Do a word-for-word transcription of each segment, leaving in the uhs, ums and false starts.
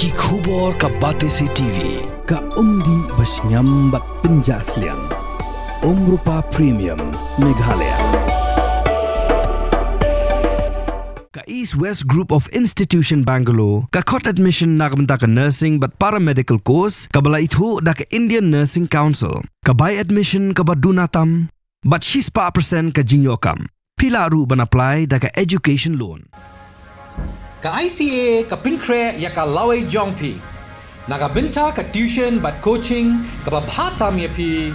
Ki khubor ka Batesi T V, ka umdih ba shngiam bad pynjah sliang. Umrupa Premium, Meghalaya. Ka East West Group of Institution Bangalore, ka khot admission na ka bynta ka nursing bad paramedical course, kaba la ithuh da ka Indian Nursing Council, ka bai admission kaba duna tam, bad shispah percent ka jingïoh kam. Phi lah ruh ban apply da ka education loan. Ka I C A ka pynkhreh ïa ka lawei jong phi na ka bynta ka tuition bad coaching kaba bha tam ïa phi,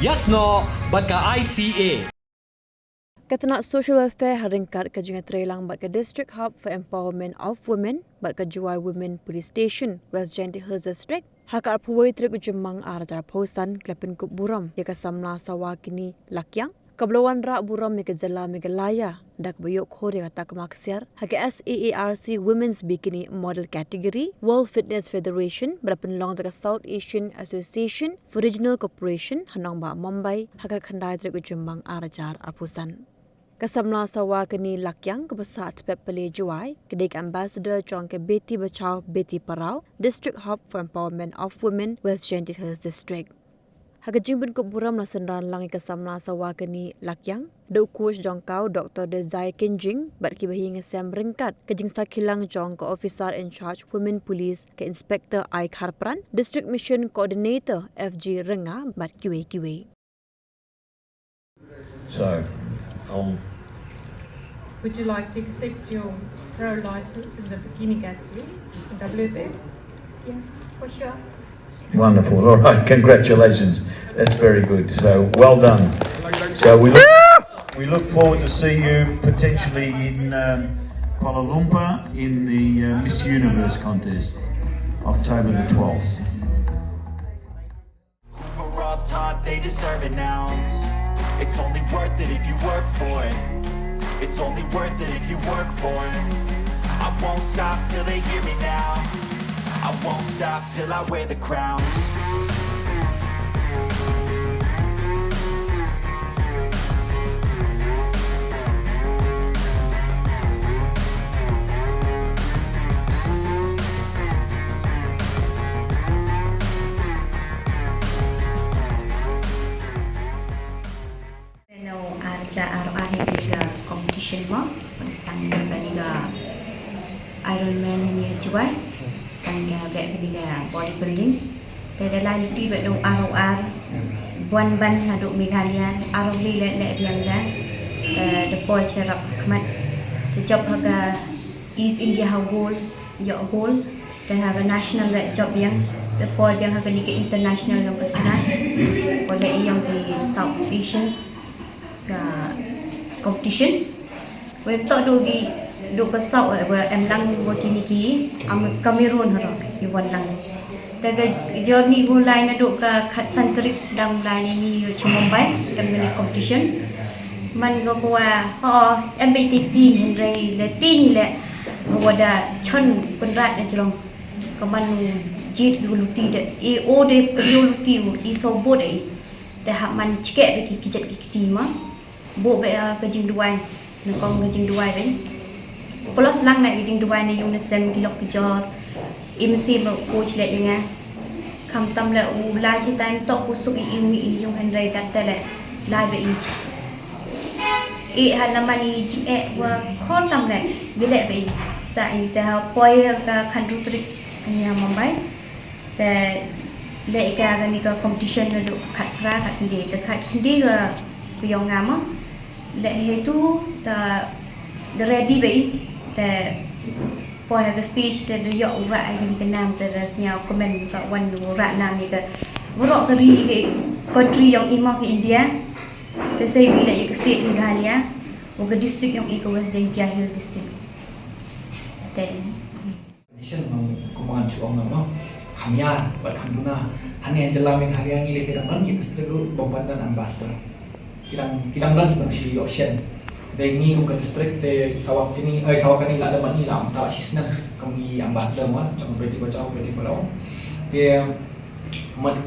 ïasnoh bad ka I C A. Ka tnat Social Welfare ha ryngkat ka jingïatreilang bad ka District Hub for Empowerment of Women bad ka Jowai Women Police Station, West Jaintia Hills District, ha ka arphew wei tarik u Jymmang ar hajar arphew san, ki la pynkup burom ïa ka samla Sawakini Lakiang, kaba la wanrah burom ïa ka jylla Meghalaya da kaba ïoh khur ïa ka takma ksiar ha ka S A A R C Women's Bikini Model Category, World Fitness Federation, ba la pynlong da ka South Asian Association for Regional Cooperation ha nongbah Mumbai ha ka khyndai tarik u Jymmang ar hajar arphew san. Ka samla Sawakini Lakiang, kaba sah tpep pale Jowai, ka dei ka ambassador jong ka Beti Bachao Beti Padhao, District Hub for Empowerment of Women, West Jaintia Hills District. Ha ka jingpynkup burom la synran lang ïa ka samla Sawakini Lakiang da u coach jong ka, u Doctor Dezai Kynjing, bad kiba ïeng ïasem ryngkat ka jingsakhillang jong ka Officer in Charge Women Police, ka Inspector I Kharpran, District Mission Coordinator F G Rynga, bad kiwei kiwei. So, I'll Would you like to accept your pro license in the bikini category, W F F? Yes, for sure. Wonderful. All right. Congratulations. That's very good. So, well done. So, we look, we look forward to see you potentially in um, Kuala Lumpur in the uh, Miss Universe contest, October the twelfth. Who were all taught they deserve an ounce. It's only worth it if you work for it. It's only worth it if you work for it. I won't stop till they hear me now. I won't stop till I wear the crown. Te na u ar hajar arphew ar hi ka competition mo, ba sdang ïa kane ka Ironman hangne ha Jowai, sdang ïa kane ka body building. Te da lai luti bad na u ar hajar arphew ar, wan ban haduh Meghalaya, ar hajar arphew lai leh leh biang da, te da poi cherap ha khmat, te jop ha ka East India ha gold, ïoh gold, te ha ka national leh jop biang, te poi biang ha kane ka international yong ka Rsai, poi leh yong ka South Asian ka competition. Wei to duh ki, duh ka South, wei em lang wa kine ki, am Cameroon haro, i wan lang. Te ka journey ko lai naduh ka khatsan tarik sdang lai ne ngi ïoh cha Mumbai, em kane competition. Man ka kwah, ho, em beit ti tin hynrei le tin le, ho wa da chon Conrad na jrong. Ka man u jied ki luti de, e o de, yo luti u, i so bot e. Te hap man chkeh beit ki kjat ki kti ma. Bok beit ka jingduwai. Nyngkong ka jingduwai beit. Plus lang na ka jingduwai na yung na sem ki lok ki jor. Im si ba u coach leh ïa nga. Khamtam leh u lai chi time tok u suk i im i yung hynrei katta leh lai beit i. I ha naman i jingeh wa khor tam leh. Ïa leh beit i. Sa i te ha poi ka khandru trik hanya Mumbai. Te leh i ka kane ka competition naduh khatphra khatkhyndai te khatkhyndai ka ka yong nga mo. Leh hetu ta da ready beit te poi ha ka stage te da ïoh u rah ïa ka nam te da sngew kmen ka wan u rah nam ïa ka waroh ka ri ka country yong i mo ka India. Te sei beit leh ïa ka state Meghalaya wa ka district yong i ka West Jaintia Hill District. Te Nation, um, kumba ngan shu ong, no, kham ïar bad kham duna. Hangne ha jylla Meghalaya ngi leh ki dang don ki district ruh bym pat don ambassador. Ki dang, ki dang don ki bym shu ïoh shen. Dei ngi kum ka district te Sawakini, eh, Sawakini la da bad ngi la ym ta shisnem kum i ambassador mo jong Beti Bachao Beti Padhao. Te mat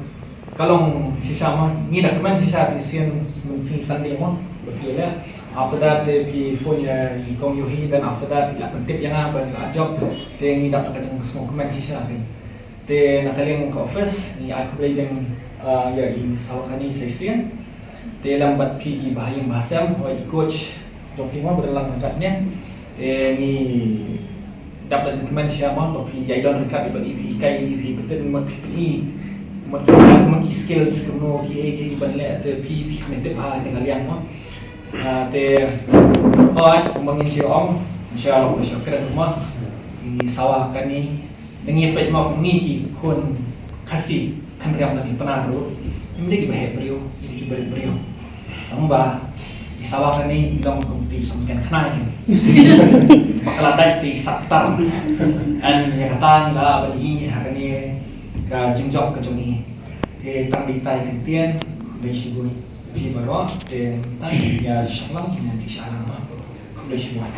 ka long shisha mo ngi da kmen shisha te sien Mynsngi Sunday mo ba phi leh. After that te phi phone ïa i Kong Yohi, then after that la pyntip ïa nga ban la job. Te ngi dap da ka jong ka sngewkmen shisha. Te na ka liang ka office ngi ai khublei biang, ah, ïa i Sawakani Saisien. Te lem bad phi ki bahaïing bahasem, wa i coach jong phi mo ba don lang ryngkat ne. Te ngi dap da jingkmen shisha mo ba phi ïai don ryngkat bad i, phi hikai i, phi pyntip mut phi pyni mut ki, mut ki skills kumno ki ei ki ei ban leh. Te phi, phi kmen tip ha ka liang mo. Ah, te oi kumba ngin shu ong, shu long shu kren mo. I Sawakani, ngi peit mo, ngi ki khun Khasi Kynriam lane Pnar ruh, ngim dei kiba heh briew, ngim dei kiba rit briew. Tang ba i Sawakani i long kum ti som ken khnai. Ba ka la dait te i saktar. Yn ïa kata ngi la ban ïohi ha kane ka jingjop ka jong i. Te tang dei tai ktien, khublei shibun. Phi baroh, te tang ïa shong lang, ïa ti sha lang mo. Khublei shibun.